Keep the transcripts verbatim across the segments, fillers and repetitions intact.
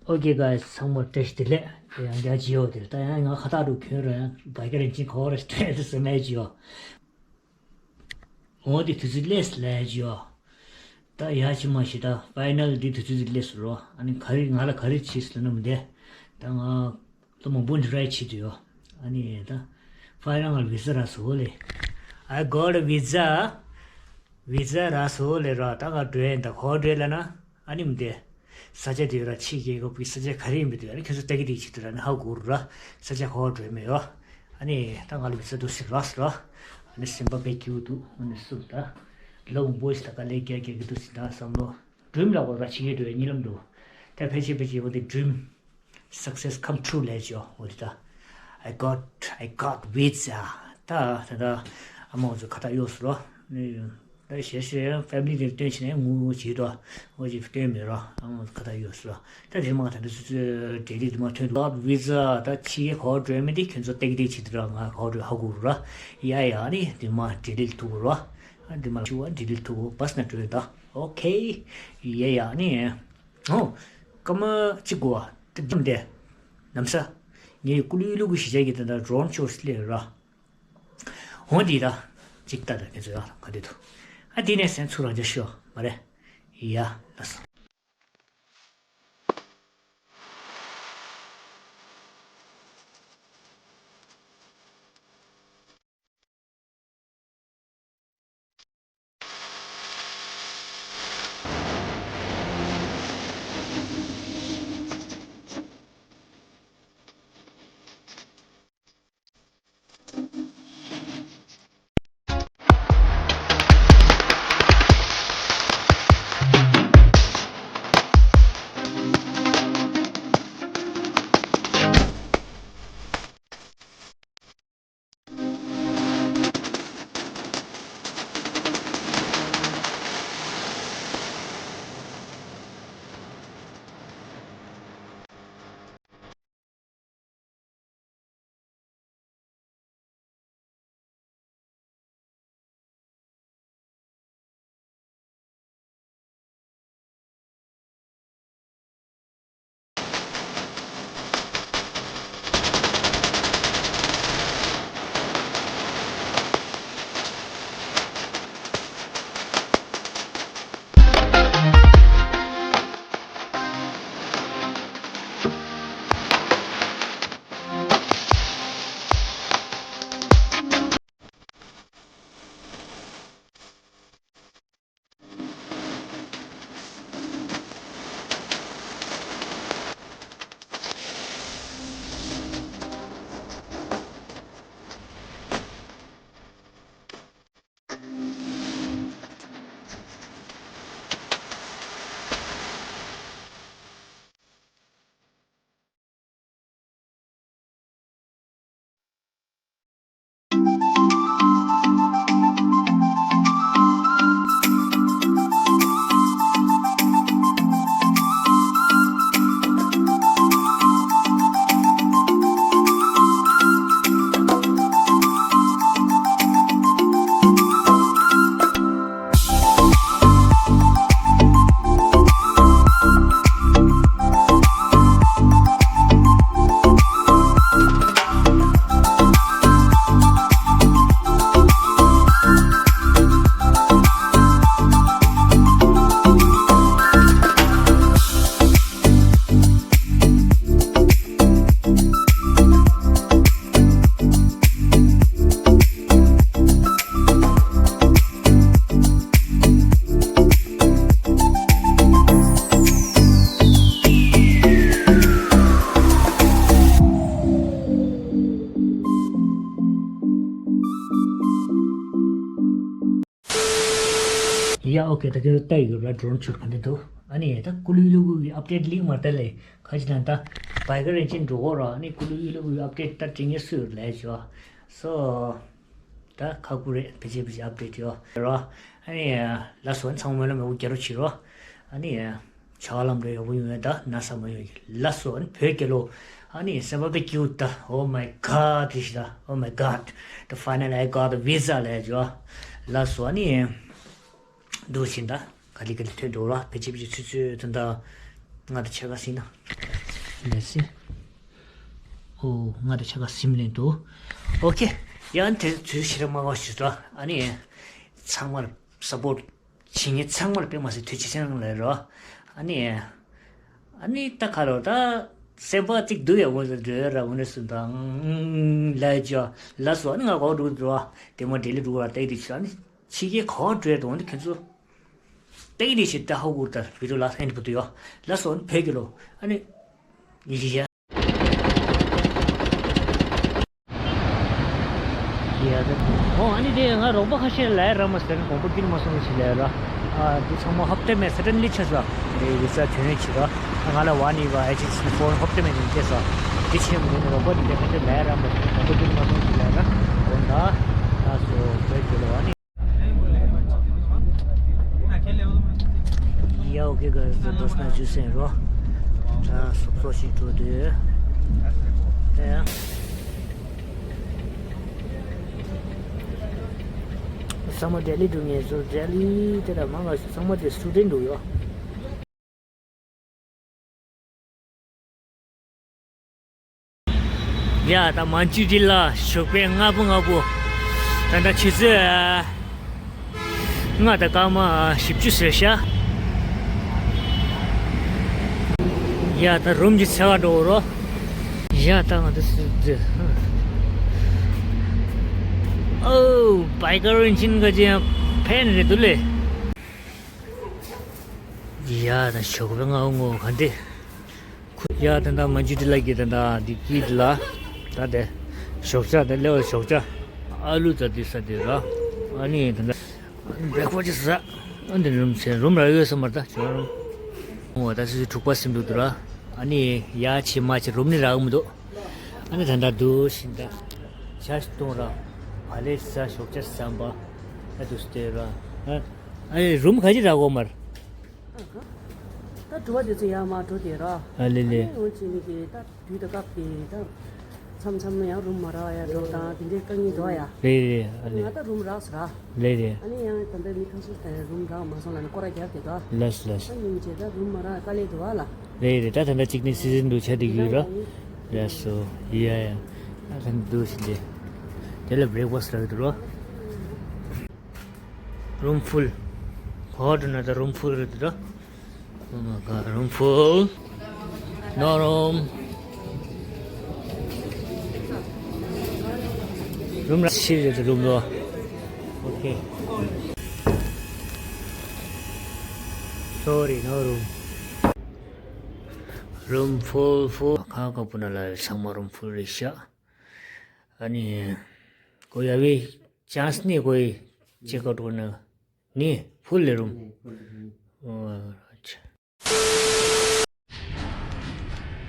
Okay guys, ཚང་མར་བཀྲ་ཤིས་བདེ་ལེགས། དེ་ཡང་བསྐྱར་བརྗེ་བ་དེ་རེད། ད་ཡང་ང་ཁ་བཏགས་འདྲ་གྱོན་རོགས། ཡང་བྷའི་ཀར་ཨིན་ཇིན་ག་པར་སྤྲད་དེ་ཟེར་མེད་བརྗེ་བ། འོ་དེ་དུས་ཚོད་སླེབས་ལས་བརྗེ་བ། ད་ཡ་ཅི་མ་ཤི་ད་ཕའི་ནལ་འདི་དུས་ཚོད་འདི་སླེབས་སོང་རོ། ཨ་ནི་ག་རེ་ང་ལ་ག་རེ་བྱས་ཟེར་ན་མི་འདི། ད་ང་ལོ་མང་པོ་འདི་རེད་བྱེད་དུ་ཡོད། ཨ་ནི་ད་ཕའི་ནལ་ང་ལ་བི་ཟ་རག་སོང་ལེ། I got a visa. བི་ཟ་རག་སོང་ལེ་ར། ད་ང་འགྲོ་ཡིན། ད་ག་པར་འགྲོ་ལབ་ན། ཨ་ནི་མི་འདི། ས་ཆ་དེ་ར་ཕྱི་རྒྱལ་ཁབ་ཀྱི་ས་ཆ་ག་རེ་ཡིན་པ་དེ། ཨ་ནི་ཁྱོད་ཚོ་ལྟ་གི་བསྡད་ཀྱི་འདུག་ར། ཨ་ནི་ཧ་གོ་ར། ས་ཆ་ག་པར་འགྲོ་མེད་ཡོད། ཨ་ནི་ད་ང་ལ་བི་ཟ་འདུག་ཟེར་རག་སོང་ར། ཨ་ནི་སེམས་པ་དཔེ་སྐྱིད་པོ་འདུག་ཨ་ནི་སུ་ད་ལོ་མང་པོ་ཞིག་ད་དཀའ་ལས་རྒྱག་རྒྱག་གི་འདུག་ཟེར་ད་བསམ་བློ། Dream ལབ་དགོས་ར། ཕྱི་རྒྱལ་འགྲོ་བའི་གཉིད་ལམ་འདུག་ད་ཕལ་ཆེར་ཕལ་ཆེར་འོ་དེ་dream success come true ལབ་ཅོ། འོ་དེ་ད། I got, I got visa. ད་ད་ད་ཨ་མ་འོ་ཚོ་ཁ་བཏགས་གཡོགས་སོང་ར། ད་ཞེ་ཞེ་ཕེ་མི་ལི་དེར་སྟོན་བྱས་ནས་ངུ་ངུ་བྱེད་དོ། འོ་ཅིག་སྟོན་མེད་ར། ཨ་མ་འོ་ཚོ་ཁ་བཏགས་གཡོགས་སོང་ར། ད་རེས་མ་ད་འདི་ཚོ་འབྲེལ་ལིག་དུ་མ་ཐོན་འདུག་ཨ་བི་ཟ་ད་ཕྱི་རྒྱལ་ག་པར་འགྲོ་མིན་དེ་ཁྱོད་ཚོ་ལྟ་གི་བསྡད་བྱེད་དུ་ར། ང་ག་པར་འགྲོ་ཧ་གོ་ར། ཡ་ཡ། ཨ་ནི་དུ་མ་འབྲེལ་ལིག་ཐུག་གོ་ར། ཨ་དུ་མ་ལ་ཞུ་བ་འབྲེལ་ལིག་ཐུག་གོ། བྷས་ནང་འགྲོ་ཡོད་ད། ཨོ་ཁེ། ཡ་ཡ། ཨ་ནི། ཨོ། སྐར་མ་གཅིག་འགོར་བ། དེ་འཇམ་དེ། ནམ་ས། ངའི་ཀུ་ལུ་ཀུ་ལུ་གི་གཞིས་ཆགས་ཀྱི་དེ་འདྲ་ཌོ་རོན་ཅོ་སི་ལེ་ར། འོ་འདི་ད། གཅིག་ལྟ་ད་ཁྱེད་ཚོ་ཡ་ག་འདི་འདུག་ཨ་འདི་ནས་སེམས་ཚུར་རང་འཇགས་ཤོག་མ་རེད། ཡ་ལགས་སོ། ཡ་ཨོ་ཁེ། ད་གིན་ལྟ་ཡོད་ར། ཌོ་རོན་ཅོ་སི་ག་འདྲ་འདུག་ཨ་ནི་ད་ཀུ་ལུ་ཀུ་ལུ་གི་ཨབ་ཌེཊ་ལིང་མ་ལྟ་ལེ། ཁ་ཅིག་ན་ད་བྷའི་ཀར་ཨིན་ཇིན་འགྲོ་གོ་ར། ཨ་ནི་ཀུ་ལུ་ཀུ་ལུ་གི་ཨབ་ཌེཊ་ད་དྲི་ངེས་སུ་ཡོད་ལས་ཅོ། སོ། ད་ཁག་པོ་རེད། ཕལ་ཆེར་ཕལ་ཆེར་ཨབ་ཌེཊ་ཡོད་ར། ཨ་ནི་ལགས་སོ། ཚང་མ་ལ་མེད་པོ་རྒྱ་རོ་བྱེད་རོགས། ཨ་ནི། ཆ་ལམ་རེ་ཡག་པོ་ཡོང་ཡ་ད་ན་ས་མ་ཡོང་གི་ལགས་སོ། ཨ་ནི་བོད་རྒྱལ་ལོ། ཨ་ནི་སེམས་པ་དཔེ་སྐྱིད་པོ་ད། Oh my God དེ་ཞིག་ད། Oh my God, the finally I got the visa ལས་ཇོ། ལགས་སོ། ཨ་ནི་འདུག་ཕྱིན་ད་ག་ལེ་ག་ལེ་ཐོན་འགྲོ་ར། ཕལ་ཆེར་ཕལ་ཆེར་ཆུ་ཚོད་ད་ལྟ་ལྔ་དང་ཕྱེད་ཀ་ཟིན་ན། ལས་སི། ཨོ་ང་དང་ཆ་ག་སིམ་ལེན་དུ། ཨོ་ཁེ། ཡང་དེ་དུས་ཕྱི་ར་མ་བ་ཞུ་ད། ཨ་ནི་ཚང་མར་སཔོར་ཊི་བྱེད་མཁན་ཚང་མར་དཔེ་མ་སྲིད་ཐུགས་རྗེ་ཆེ་གནང་ལབ་རོ། ཨ་ནི། ཨ་ནི་ད་ཁ་ལོ་ད་སེམས་པ་གཅིག་སྡུག་ཡག་པོ་འགྲོ་ར་འོ་ནས་སུ་དང་ལ་ཇོ་ལ་སོ་ཨ་ནི་ང་གོ་འགྲོ་འགྲོ་བ་དེ་མ་འབྲེལ་ལི་འགྲོ་བ་ལྟ་ཡི་དེ་ཆུ་ཨ་ནི་ཕྱི་རྒྱལ་གོ་འགྲོ་ཡ་དང་འོ་ནི་ཁྱེད་ཚོ་ལྟ་ཡི་དེ་ཆུ་ད་ཧ་གོ་ད་བི་ཌིའོ་ལ་ཧན་པོ་དུ་ཡོ་ལ་སོ་ཨ་ནི་བོད་ཀྱི་ལོ་ཨ་ནི་ཡི་ཡ། ཡ་ད། ཨོ་ཨ་ནི་དེ་ང་རོགས་པ་ཁ་ཤས་ལ་ཡ་ར་མ་ཟེར་ན་དགོངས་པ་ཀུན་མ་སོང་ཞིག་ལ་ཡ་ར། ཨ་འདི་ཚང་མ་ཧོབ་སྟེ་མེད་ས་ཏན་ལི་ཆ་ས། རེ་བི་ས་དོན་རེ་ཆི་ར། ང་ལ་བ་ནི་བ་ཨེ་ཅི་སི་ཕོན་ཧོབ་སྟེ་མེད་ནི་ཏེ་ས། འདི་ཆེན་མོ་ནི་རོགས་པ་འདི་ཁ་ཤས་ལ་ཡ་ར་མ་ཟེར་ན་དགོངས་པ་ཀུན་མ་སོང་ཞིག་ལ་ཡ་ར། འོ་ད། ད་སོ་བོད་ཀྱི་ལོ་ཨ་ནི། ཡ་ཨོ་ཁེ་ག་ཟ་འགྲོ་སྣ་ཇུ་སེན་རོ། ད་སོབ་སོ་ཞིག་འགྲོ་དུས། ད་ཡ། ཚང་མ་ལྡི་ལི་འགྲོ་ངེས་སོ་ལྡི་ལི་དེ་ལ་མང་ང་ཚང་མ་དེ་སི་ཊུ་ཌེན་ཊི་འགྲོ་ཡོ། ཡ་ད་མན་ཇུ་ཊི་ལ་ཞོགས་པའི་སྔ་པོ་སྔ་པོ། ད་ད་ཆུ་ཚོད་ལྔ་དང་སྐར་མ་བཞི་བཅུ་ཟེར་ཤག་ཡ་ད་རུམ་གྱི་འཚོལ་བ་འགྲོ་རོགས། ཡ་ད་ང་ད་སུ་ཛི། ཨོ་བའི་ཀར་ཨིན་ཇིན་ག་ཅི་ཡང་ཕན་རེད་འདུག་ལེ། ཡ་ད་ཞོགས་པའི་སྔ་པོ་སྔ་པོ་ག་འདི། ཡ་ད་ད་མན་ཇུ་ཊི་ལ་གི་ད་ད་འདི་ཀི་ལ། ད་དེ་ཞོགས་ཇ་དེ་ལེ་བ་ཞོགས་ཇ། ཨ་ལུ་ད་འདི་ས་དེ་ར། ཨ་ནི་ད་ད་བྷེག་ཕ་སི་ཊི་ཟ། ཨ་འདི་རུམ་ཆེ་རུམ་ར་ཡོད་ས་མར་ད་ཆོ་རུམ། འོ་ད་སི་དྲུག་པ་སིམ་འདུག་ཏུ་ར། ཨ་ནི་ཡ་ཆེ་མ་ཆེ་རུམ་ནི་རག་མི་འདུག་ཨ་ནི་ད་ད་འདུག་ཤིན་ད། ཇ་ཞིག་བཏུང་ར། བ་ལེ་ཟ་ཞོགས་ཇ་ཟམ་པ། ཨ་འདུག་སྟེ་ར། ཨ་ཨ་རུམ་ག་ཅི་རག་གོ་མར། ད་འགྲོ་བ་དེ་ཚོ་ཡར་མར་འགྲོ་དེ་ར། ཨ་ལེ་ལེ། ཨ་ནི་འོ་ཅི་ནི་གི་ད་དུས་ད་སྐབས་དེ་ད། མཚམས་མཚམས་ཡང་རུམ་མ་རག་ཡ་འགྲོ་དང་དེ་འདྲའི་དཀའ་ངལ་འདུག་ཡ། རེད་རེད་ཨ་ལེ། ང་ད་རུམ་རག་སོ་ར། རེད་རེད། ཨ་ནི་ཡང་ད་ལྟ་མི་ཁ་ཤས་ད་རུམ་རག་མ་སོང་ལ་ནི་སྐོར་ར་རྒྱབ་དེ་ད། ལགས་སོ་ལགས་སོ། ཨ་ནི་མི་བྱེད་ད་རུམ་མ་རག་དཀའ་ལས་འདུག་ཨ་ལ། རེད་རེད་ད་ད་ལྟ་གཅིག་ནི་སི་ཛན་འདུག་ཆ་དེ་གི་ར། ལགས་སོ། ཡ་ཡ། ཨ་ད་འདུག་ཞིག་དེ། དེ་ལ་བྷེག་ཕ་སི་ཊི་རག་གི་འདུག་ར། Room full. Hot another room full. Oh my god, room full. No room. Room rush. Room. Okay. Sorry, no room. Room full, full. ཁ་ཁ་པུ་ན་ལ་ཚང་མ་room full རེད་ཤག་ཨ་ནི། ཁོ་ཡ་བའི་ཅཱནས་ནི་ཁོའི་ཅེག་ཨའུཊ་ཁོ་ན་ནི་ཕུལ་ལེ་རུམ། ཨོ་ཨ་ཆ།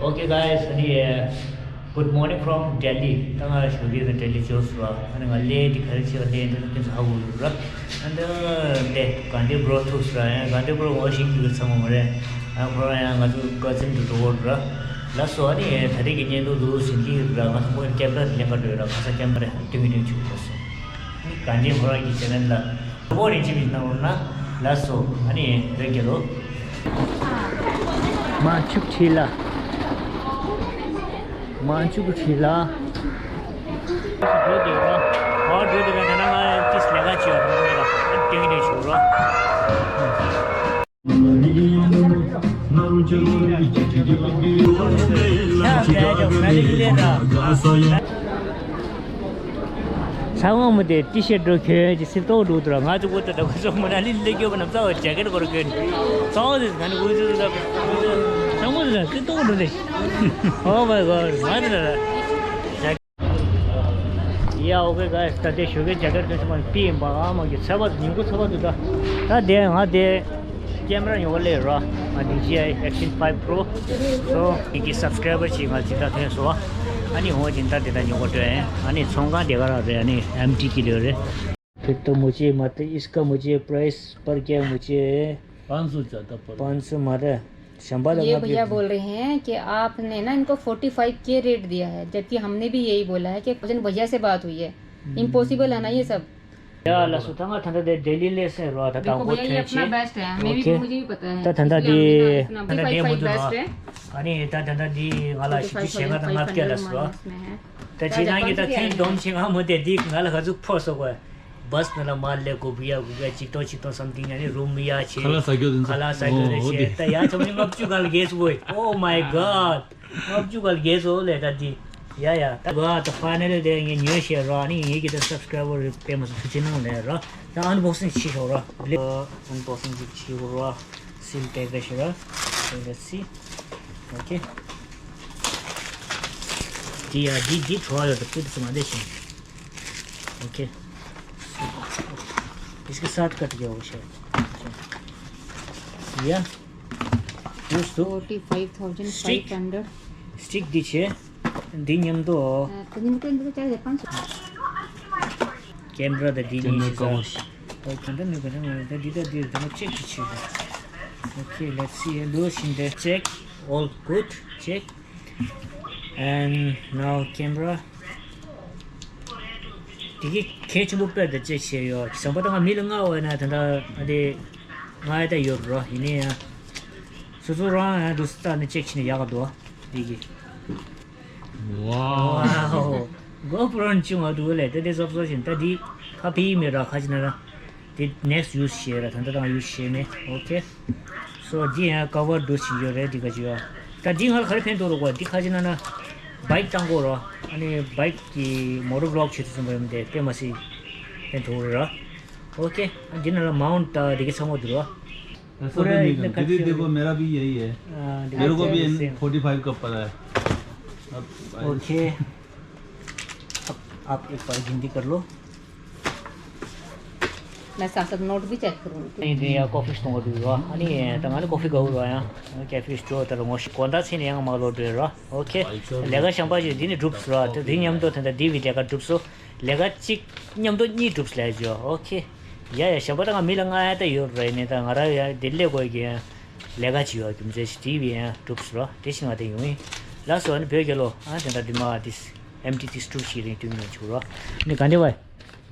Okay guys, ཨ་ནི། Good morning from Delhi. ད་ང་ཞོགས་ཀས་ད་ལྡི་ལི་འབྱོར་སོང་ར། ཨ་ནི་ང་སླེབས་དེ་ག་རེ་བྱས་པ་སླེབས་འདུག་ན་ཁྱེད་ཚོ་ཧ་གོ་ཡོད་ར། ཨ་ནི་ལེ་གྷན་དྷི་བྷོ་རོ་ཐུག་སོང་ར། ཡང་གྷན་དྷི་བྷོ་རོ་ངོ་ཤེས་ཀྱི་ཡོད་ཚང་མ་མ་རེད། ཨ་ཁོ་རང་ཡང་ང་ཚོ་ཀ་ཛིན་དུ་འགྲོ་གོ་ར། ལགས་སོ། ཨ་ནི་ད་རེས་ཀྱི་བརྙན་ཐུང་འདུག་ཟིན་གྱི་ཡོད་ར། ང་ཚོ་ཁོའི་ཀེམ་ར་དེ་ལེན་ག་འགྲོ་ཡོད་ར། ཁ་ས་ཀེམ་ར་སྟོན་གྱི་སྟོན་བཅུག་ལགས་སོ། ཨ་ནི་གྷན་དྷི་བྷོ་རོ་གི་ཆེ་ནལ་ལ་སྤོ་རིན་ཅི་མི་གནང་རོགས་གནང་། ལགས་སོ། ཨ་ནི་རེ་རྒྱལ་ལོ། མ་ཆུག་ཁྲི་ལ། མ་ཆུག་ཁྲི་ལ། འགྲོ་དེ་ར། ཨོ་འགྲོ་དེ་ར། ད་ནང་ང་ཏིས་ལས་ཀ་བྱེད་ཡ་ར། ཨ་ནི་སྟོན་གྱི་སྟོན་བཅུག་ར། ཚང་མ་མི་དེ་ཏི་ཤར་འགྲོ་གྱོན་གྱི་སེམས་ཏོག་འགྲོ་འདུག་ར། ང་ཚོ་བོད་དུ་ད་གོ་སོང་མ་ན་ལི་ལི་སྐྱོ་བ་ན་རྩ་བ་ཇེ་ཀེ་ཊི་སྐོར་གྱོན་རྩ་བ་དེ་ང་ནི་གོ་ཚོད་ད་ཚང་མ་དེ་ན་སེམས་ཏོག་འགྲོ་དེ། Oh my god. ང་དེ་ན། Yeah, okay guys, ད་དེ་ཞོགས་ཀས་ཇེ་ཀེ་ཊི་གྱོན་སོང་མ་པི་ཡིན་པ་ཨ་མ་གི་ཚ་བ་ཉིན་གུང་ཚ་བ་དུ་ད། ད་དེ་ང་དེ་ཀེམ་ར་ཉོ་ག་སླེབས་ར། ང་ཌི་ཇེ་ཨའི་ཨེག་ཤན་ཕའིབ་པྲོ། སོ་ངེད་ཀྱི་སབ་སི་ཀ་རའི་བར་ཅིག་ང་ཅིག་ད་ཐོན་སོང་། ཨ་ནི་འོ་དེ་ད་དེ་ད་ཉོ་ག་འགྲོ་ཡིན། ཨ་ནི་ཚོང་ཁང་དེ་ག་ར་རེད། ཨ་ནི་ཨེམ་ཊི་གི་ལོས་རེད། फिर तो मुझे मत इसका मुझे प्राइस पर क्या मुझे पाँच सौ ज़्यादा पड़ रहा है। पाँच सौ मारा। शंबा ये लगा भैया फिर। बोल रहे हैं कि आपने ना इनको फ़ोर्टी फ़ाइव के रेट दिया है, जबकि हमने भी यही बोला है कि भजन भैया से बात हुई है। इम्पॉसिबल है ना ये सब। ཡ་ལགས་སོ། ད་ང་ད་ལྟ་དེ་ལྡི་ལི་སླེབས་ཟེར་རོ། ད་དང་देखो པོ་भैया, ये ཐོན་अपना ཆེ། बेस्ट है, हमें भी, ओके। मुझे भी पता है, ད་ད་ལྟ་इसलिए དེ་हमने कहा, इतना ད་ལྟ་भी དེ फाइव མུ་མཐུད་फाइव बेस्ट རོ། है। ཨ་ནི་ད་ད་ལྟ་དེ་ང་ལ་བཞི་བཅུ་ཞེ་ལྔ་དང་ལྔ་བརྒྱ་ལ་སོ། इसमें है। ད་ཅི་ནང་གི་ད་ཐེངས་བསྡོམས་ཆེ་ང་མོ་དེ་འདི་ང་ལ་ག་ཚོད་ཕོག་སོང་གོ། བཱས་ནང་ལ་མར་སླེབས་དགོས་གུ་ཡ་གུ་ཡ་གཅིག་སྟོང་གཅིག་སྟོང་སམ་ཐིང་ཡ་ནི་རུམ་ཡ་ཆེ། ཁ་ལག་ཟ་རྒྱུ་དེ་ཚོ། ཁ་ལག་ཟ་རྒྱུ་རེ་ཆེ། ད་ཡ་ཆ་མོ་ལྔ་བཅུ་ག་ལ་གས་སོ་གོ། Oh my god. ལྔ་བཅུ་ག་ལ་གས་སོ་ལས་ད་འདི། ཡ་ཡ་ད་ག་ད་ཕ་ནལ་དེ་ངས་ཉོས་ཤེས་ར་ནི་ངེད་ཀྱི་ད་སབ་སི་ཀ་རའི་བར་རེ་དཔེ་མ་སོ་ཐུགས་ཆེ་གནང་ལས་ར། ད་ཨན་བོག་སིང་བྱེད་ཤོག་ར། ཨན་བོག་སིང་ཅིག་བྱེད་ཤོག་ར། སིལ་པེག་རེ་ཤོག་ར། Let's see. Okay. འདི་ཡ་འདི་འདི་བྲོ་བ་ཡོད་ད་ཕུད་དུ་མ་བསྡད་ཤིང་། Okay. इसके साथ कट गया वो शायद। या दोस्तों, forty five thousand five hundred. སི་ཊིག་འདི་ཆེ། འདི་མཉམ་དུ། ཀེམ་ར་དང་འདི་གཉིས་ཤིག་ཟ། ཨོ་ག་འདྲ་མི་ག་འདྲ་མ་རེད་ད། འདི་དང་འདི་རེད་ད། ང་ཅེག་ཅིག་བྱེད་དགོས། Okay, let's see. ལུས་ཤིན་ཏེ་check. All good. Check. And now camera. དེ་གི་གལ་ཆེན་པོ་དཔེར་ད་ཅེག་བྱས་ཡོད། བྱམས་པ་ད་ང་མི་ལ་མངགས་བ་ན་ད་ད་ཨ་དེ་མངགས་ཡ་ད་ཡོད་རོ། ཡིན་ནའི་ཡང་སོ་སོ་རང་ཡང་འདུག་ལྟ་ནས་ཅེག་བྱས་ནས་ཡག་ག་འདུག་ཨ་དེ་གི། Wow. GoPro ནི་ཅུང་ང་འདུག་ལས་ད་དེ་སོབ་སོབ་བཞིན་ད་འདི་ཁ་ཕི་མེད་ར་ཁ་ཅིག་ན་ར། དེ་next use བྱེད་ར་ད་ལྟ་དང་use བྱེད་མེད། Okay. So འདི་ཡང་cover འདུག་བྱེད་ཡོད་རེད། འདི་ག་ཅི་ཡོད་ད་འདི་ང་ལ་ག་རེ་ཕན་ཐོགས་རོགས་གོ། འདི་ཁ་ཅིག་ན་ན་bike བཏང་གོ་ར། ཨ་ནི་bike གི་moto vlog བྱེད་དུས་ཙམ་པ་ཡོད་དེ་དཔེ་མ་སྲིད་ཕན་ཐོགས་རེད་ར། Okay. འདི་ན་ལ་mount ད་འདི་གི་ཚང་མ་འདུག་ར། ऐसा पूरा भी नहीं इतना है। दीदी कच्चा देखो, मेरा भी यही है। हाँ, मेरे को भी देखो, same। फोर्टी फाइव का पड़ा है। अब ओके। अब आप एक बार गिनती कर लो। मैं साथ साथ नोट भी चेक करूँगी। ཨ་ནི་ཡ་ཀོ་ཕི་སྟོང་བ་འདུག་ར། ཨ་ནི་ད་ང་ནི་ཀོ་ཕི་དགའ་བོ་ར། ཡང་ཀེ་ཕི་སྤྲོ་ད་ར་ངོ་ཤེས་དགོན་བདག་ཚེ་ནི་ཡང་མ་ལོ་འདྲེ་ར། ཨོ་ཁེ། ལས་ཀ་བྱམས་པ་ཅིག་འདི་ནི་འགྲུབ་སོང་ར། དེ་མཉམ་དུ་དེ་འདྲ་འདི་བི་ལས་ཀ་འགྲུབ་སོང་། ལས་ཀ་གཅིག་མཉམ་དུ་གཉིས་འགྲུབ་སོང་ལས་ཇོ། ཨོ་ཁེ། ཡ་ཡ་བྱམས་པ་ད་ང་མི་ལ་ང་ཡ་ད་ཡོད་ར་ནི་ད་ང་ར་ཡ་འདི་ལས་དགོས་ཀྱི་ལས་ཀ་ཅིག་ཡོད་རྒྱུ་མཚན་ཞིག་འདི་བི་ཡང་འགྲུབ་སོང་ར། དེ་བཞིན་ང་དེ་ཡོང་ཡིན། ལགས་སོ། ཨ་ནི་བོད་རྒྱལ་ལོ། ཨ་དེ་འདྲ་འདི་མ་དིས་ཨེམ་ཊི་དིས་སྒྲུབ་ཞིག་རིང་དུས་མིན་ཆུ་ར། ནི་ག་འདྲ་བ།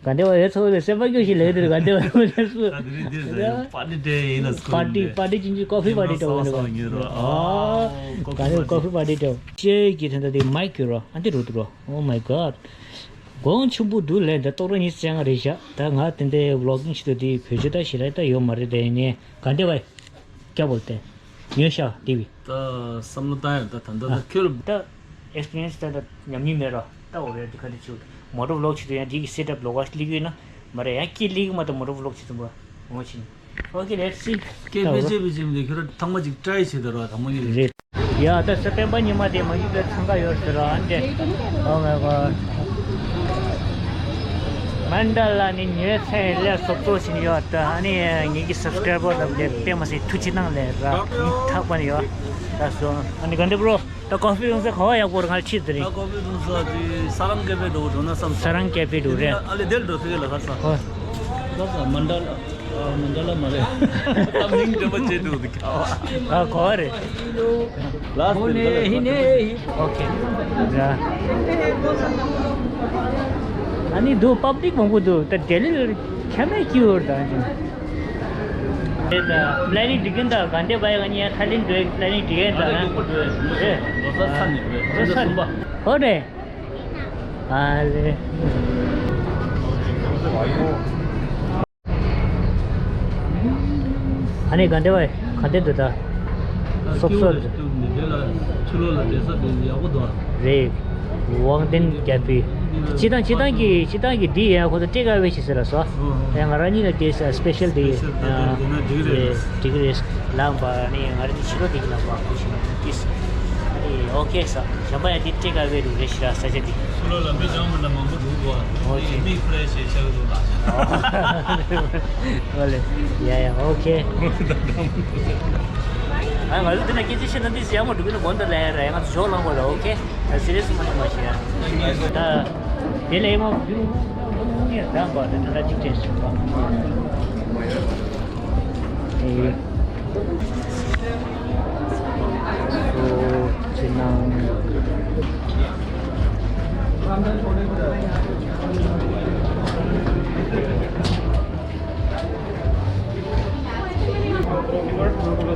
ག་འདྲ་བ་ཡོད་ཚོ་ལས་སེམས་པ་སྐྱོ་ཞིག་ལས་དེར་ག་འདྲ་བ་ཡོད་ཚོ། ད་དེ་རིང་དེ་རེད། པར་ཊི་དེ་ཡིན་ལ་སྐུ་པར་ཊི་རེད། པར་ཊི་ཅིན་ཅིན་ཀོ་ཕི་པར་ཊི་འདྲ་བ་ཡིན་ལ། ཨ་ག་འདྲ་ཀོ་ཕི་པར་ཊི་འདྲ་བ། ཤེས་ཀྱི་དེ་འདྲ་དེ་མའིག་གི་རོ། ཨ་འདི་རུ་དུ་རོ། Oh my god. གོང་ཆེན་པོ་འདུག་ལས་འདི་ཏོག་ར་གཉིས་བཙན་ང་རེད་ཤག་ད་ང་དེ་འདྲའི་ཝི་ལོག་གིང་བྱེད་དུས་དེ་བོད་ཆོས་ད་ཞེ་དྲག་ད་ཡོད་མ་རེད། དེ་ནས་ག་འདྲ་བ། སྐྱབས་འོ་དེ། ཉོས་ཤག་དེ་བི། ད་བསམ་བློ་བཏང་ཡ་ད་ད་ད་ཨ། ད་ཁྱོད་ལ། ད་ཨེག་སི་པི་རི་ཡན་སི་ད་ད་ཉམས་མྱོང་མེད་ར། ད་འོ་རེད་དེ་ག་འདྲ་བྱེད། མོ་ཊོ་ཝི་ལོག་བྱེད་དུས་ཡང་དེ་གི་སེ་ཊབ་ལོགས་ཀ་སླེབས་ཡོད་ན་མ་རེད། ཡང་སྐྱིད་སླེབས་ཀྱི་མ་ད་མོ་ཊོ་ཝི་ལོག་བྱེད་དུས་པ་ངོ་ཆིན། Okay, let's see. སྐད་ཕལ་ཆེར་ཕལ་ཆེར་མི་འདུག་ཁྱོད་རང་ཐང་མ་ཅིག་ཊ་རའི་བྱེད་དོ་ར་དང་མོ་ཉིད་རེད། ཡ་ད་ས་སྤེན་པ་ཉི་མ་དེ་མ་ཡིན་པའི་འཚང་ཁ་ཡོད་ཟེར་ར། ཨ་འདྲེ། Oh my god. མན་ཌ་ལ་ནི་ཉོས་ཚེ་ལས་སོབ་སོབ་ཕྱིན་ཡོད། ད་ཨ་ནི་ངེད་ཀྱི་སབ་སི་ཀ་རའི་བར་ལ་དཔེ་མ་སྲིད་ཐུགས་རྗེ་གནང་ལས་ར་ཐག་པ་ནི་ཡོད། ད་སོ་ཨ་ནི་ག་འདྲེ་པྲོ། ད་ཀོ་ཕི་འཐུང་ས་ག་བ་ཡག་པོ་རེད། ང་ལ་ཕྱིར་དེ་རེད། ད་ཀོ་ཕི་འཐུང་ས་དེ་ས་རང་ཀེ་ཕེ་འགྲོ་འགྲོ་ན་བསམ་ས། ས་རང་ཀེ་ཕེ་འགྲོ་རེད། ཨ་ལེ་དེར་འགྲོ་ཐུག་གི་ལ་ཁར་ས། ཧོ། ཁར་ས་མན་ཌ་ལ། ཨ་མན་ཌ་ལ་མ་རེད། ད་མིང་འདྲ་པོ་བྱེད་འདུག་འདུག་ཨ་ག་བ་རེད། ལ་སི་ཧོ་ནེ་ཧི་ནེ་ཧི། ཨོ་ཁེ། ཡ། ཨ་ནི་འདུག་པབ་ལིག་མང་པོ་འདུག་ད་ལྡི་ལི་ཁ་མེད་ཀྱི་ཡོད་ད་ཅིང་། ཨེ་ད་པི་ལེ་ནིང་སྒྲིག་གིན་ད་ག་འདྲ་བ་ཡ་ང་གཉིས་ཐའི་ལེན་འགྲོ་ཡ་པི་ལེ་ནིང་སྒྲིག་གིན་ད་ན། ཨེ། ལོ་གསར་ཚར་ནས་རེད། ལོ་གསར་ཚར་ནས། ཧོ་རེད། ཨ་ལེ། ཨ་ནི་ག་འདྲ་བ་ག་འདྲ་འདུག་ད། སོབ་སོབ་འདུག་ནི་དེ་ལ་ཕྱི་ལོགས་ལ་བསྡད་ས་དེ་ཡག་པོ་འདུག་རེད། ཝང་ཏན་ཀེ་ཕེ། སྤྱི་བཏང་སྤྱི་བཏང་གི་སྤྱི་བཏང་གི་འདི་ཡང་ཁོ་ཚོ་ཊེག་ཨ་ཝེ་བྱེད་ཟེར་ལ་སོ། ཨོ་ཨོ། ཡང་ང་རང་གཉིས་ལ་དེ་སི་པེ་ཤལ་དེ་སི་པེ་ཤལ་དེ་ཡང་འདི་ན་འགྲིག་རེད། རེད་འགྲིག་རེད། ལམ་པ་ནི་ང་རང་གཉིས་ཕྱི་ལོགས་དེ་གི་ལམ་པ་ཁུ་ཤི་ན་ཏིས། ཨ་ནི་ཨོ་ཁེ་ས་གཞན་པ་ཡང་འདི་ཊེག་ཨ་ཝེ་རུ་རེད་ཤི་ར་ས་ཆ་འདི། ཕྱི་ལོགས་ལ་མི་གྲངས་མི་འདྲ་མང་པོ་འདུག་གོ་ཨོ་ཁེ། མི་ཕི་རེ་ཤི་ཤ་གི་འདུག་ལ། ཨོ་ལེ། ཡ་ཡ་ཨོ་ཁེ། ཨ་ང་ཚོ་འདི་ན་སྐད་ཆ་བཤད་ན་འདི་ཡག་མོ་འགྲོ་གི་ན་དགོན་དུ་ལ་ཡ་ར་ཡ་ང་ཚོ་ཞོགས་ལངས་དགོས་ར། ཨོ་ཁེ། ཨ་སི་རི་ཡ་སི་མ་ནི་མ་བཤད་ཡ། ད་དེ་ལས་མ་བུ་ཡུ་ངེ་ཟམ་པ་དེ་ད་ཅིག་དྲན་སོང་བ། ཨེ། སོ་ཅི་ནང་།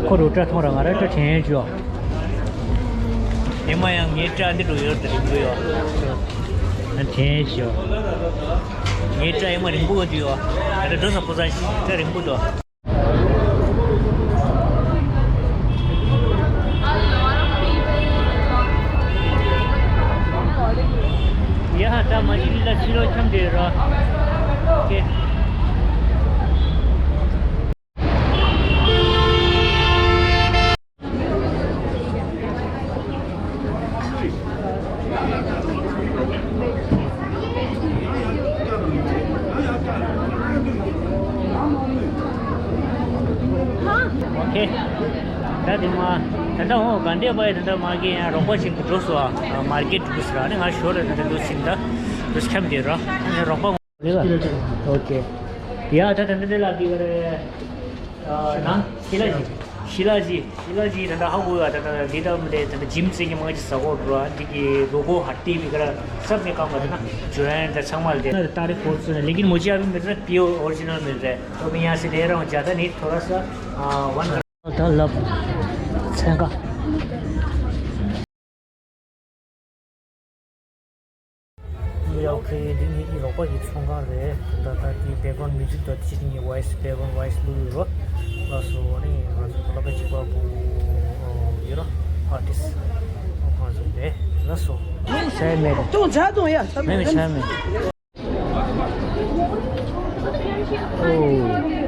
ཁོ་རུ་སྐྲ་མཐོང་ར་ང་ར་སྐྲ་དྲན་ཡས་བྱོས། ཨེ་མ་ཡང་ངའི་སྐྲ་འདི་འགྲོ་ཡོད་དེ་རིང་པོ་ཡོད། ང་དྲན་ཡས་བྱོས། ངའི་སྐྲ་ཨེ་མ་རིང་པོ་ག་དུས་ཡོད། ད་ལྟ་འགྲོ་ས་ཕོ་ས་ཞིག་སྐྲ་རིང་པོ་འདུག། ཡ་ཧ་ད་མ་གཞི་ལ་ཕྱི་ལོགས་འཁྱམས་བསྡད་ར། ཀེ། ཨོ་ཁེ། ད་དེ་མ། ད་ལྟ་འོང་ག་འདྲས་པ་ཡི་ད་ལྟ་མ་གི་ཡང་རོགས་པ་ཞིག་གི་འགྲོ་སོ་ཨ། མར་ཀེཊ་འགྲོ་སོ་ར་ནི་ང་ཞོར་ལ་ད་ལྟ་འགྲོ་སིན་ད་འགྲོ་སི་འཁྱམས་བསྡད་ར་ནི་རོགས་པ། ཨོ་ཁེ། ཡ་ད་ད་འདི་ལ་འདི་ག་རེ། ཨ་ན་ཤི་ལ་ཇི། ཤི་ལ་ཇི། ཤི་ལ་ཇི་ད་ད་ཧ་གོ་ཡ་ད་ད་འདི་ད་མི་དེ་ད་ད་ཇིམ་ཙེ་གི་མང་ཅི་ས་གོ་ར་འདི་གི་ལོ་གོ་ཧ་ཏི་བི་ག་ར་སབ་ནི་ཀམ་ག་ད་ན་ཇོ་ཡན་ད་ཚང་མ་ལ་དེ་ན་ད་རེ་ཁོ་ཚོ་ནི་ལེ་གིན་མོ་ཅི་ཨ་བི་མི་རེད་པི་ཨོ་ཨོ་རི་ཇི་ནལ་མི་རེད། ད་མི་ཡང་སི་ལེ་རང་ཇ་ད་ནི་ཐོ་ར་ས་ཨ་ཝན། ད་ལབ། ཚན་ཁ། ཡ་ཨོ་ཁེ། འདི་ངེད་ཀྱི་རོགས་པ་ཡི་ཚོང་ཁང་རེད། ད་ལྟ་འདི་background music དང་དེ་ནི་ངའི་voice background voice བླུགས་ཡོད་རོ། ལགས་སོ། ཨ་ནི་ང་ཚོ་ལ་ཀ་གཅིག་པ་བུ་ཡོད་རོ། artist ང་ཚོ་རེད། ལགས་སོ། བྱས་མེད། ཏུང་ཇ་ཏུང་ཡ། མེད་མེད་བྱས་མེད། ཨོ།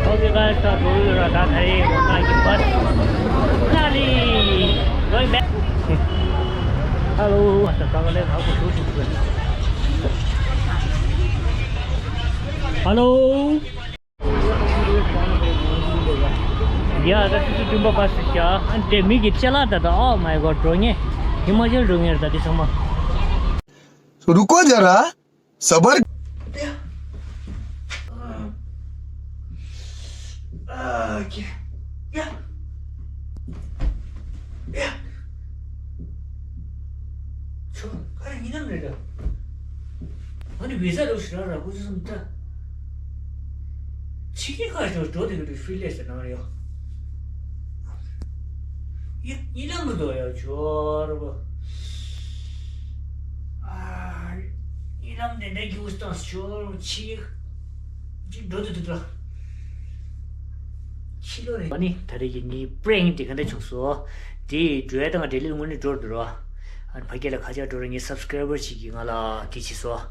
Okay, guys, so we are done. Hey, my bus. Nali, going back. Hello. Hello. ཡ་ད་སུ་སུ་ཏུམ་པ་པ་སི་ཤ་ཨ་འདྲེ་མི་གི་ཅ་ལག་ད་ད། Oh my God, འགྲོ་ངེས། ཧི་མ་ཅལ་འགྲོ་ངེས་རེད་ད་འདི་ཚང་མ། रुको जरा, सबर। ཨ་ཀེ། ཡ། ཡ། ཆོ། ག་རེ་ཉིན་ནམ་རེད་ད། ཨ་ནི་བི་ཟ་རུ་ཤི་ར་ར་ཁུ་སི་སམ་ད། ཕྱི་རྒྱལ་ཁག་ཞོ་འགྲོ་དེ་གི་ཕི་ལེ་སི་ནང་རེ་ཡོ། ཡ། ཉིན་ནམ་མི་འདུག་ཡ་ཆོ་ར་བ། ཨ། ཉིན་ནམ་དེ་འདྲ་རྒྱུགས་སྟངས་ཆོ་ར་ཕྱི། འགྲོ་དུ་འདུག་ལ། ཕྱི་ལོ་རེ། ཨ་ནི་ད་རེས་ཀྱི་ངའི་པྲེང་དེ་ག་འདྲ་བྱུང་སོང་། དེ་འགྲོ་ཡ་དང་ལྡི་ལི་དངོས་གནས་འགྲོ་འདུག་རོ། ཨ་ནི་ཕ་གི་ལ་ཁ་ཆག་འགྲོ་ར་ངའི་subscriber་ཅིག་གིས་ང་ལ་དེ་བྱས་སོང་།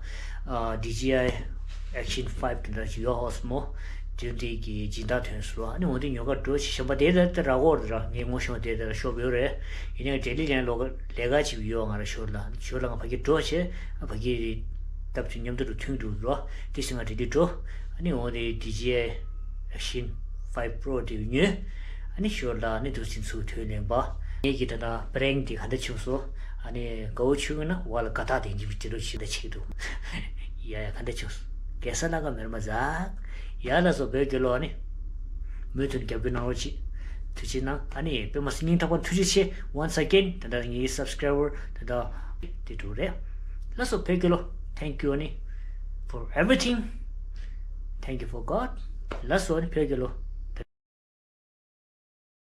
ཨ་ཌི་ཇི་ཨའི་Action five་དེ་འདྲ་ཞིག་ཡོད་ཧོ་སི་མོ། དེ་འདྲའི་གི་སྦྱིན་བདག་ཐོན་སོང་། ཨ་ནི་འོ་དེ་ཉོ་ག་འགྲོ་ཞིག་གཞན་པ་དེ་ལ་ད་ར་གོ་ར་ངའི་ངོ་ཤེས་པ་དེ་ལ་ཤོབ་ཡོད་རེད། ཡིན་ནའི་ལྡི་ལི་ལན་ལོ་ག་ལས་ཀ་ཅིག་ཡོད་ང་ར་ཞོར་ལ་ཞོར་ལ་ང་ཕ་གི་འགྲོ་བྱས། ཨ་ཕ་གི་སྟབས་ཀྱིས་མཉམ་དུ་རུ་མཐུན་འགྲོ་རོ། དེ་སེ་ང་ལྡི་ལི་འགྲོ། ཨ་ནི་འོ་དེ་ཌི་ཇི་ཨའི་Action five Pro་དེ་ཉོས། ཨ་ནི་ཞོར་ལ་ཨ་ནི་འདུག་སེ་ཚུར་ཐོན་ལེན་པ། ངེད་ཀྱི་ད་ལྟ་པྲེང་དེ་ག་འདྲ་བྱུང་སོང་། ཨ་ནི་དགའ་བོ་བྱུང་ན་བ་ལ་དགའ་རྟགས་དེ་འཇིམ་པའི་དེ་རུ་ཞིག་ལ་ཆེད་དུ། ཡ་ཡ་ག་འདྲ་བྱུང་སོང་། གེ་སར་ལ་ཀ་མེར་མ་ཛག། ཡ་ལགས་སོ་བོད་རྒྱལ་ལོ། ཨ་ནི་མུ་མཐུད་རྒྱབ་སྐྱོར་གནང་རོགས་གྱིས། ཐུགས་རྗེ་གནང་། ཨ་ནི་པད་མ་སེང་གེ་ཐག་པ་ཐུགས་རྗེ་ཆེ། Once again ད་ལྟ་ངའི་subscriber་ད་ལྟ་དེ་འགྲོ་རེད། ལགས་སོ་བོད་རྒྱལ་ལོ། Thank you ཨ་ནི་for everything. Thank you for God. ལགས་སོ་ཨ་ནི་བོད་རྒྱལ་ལོ།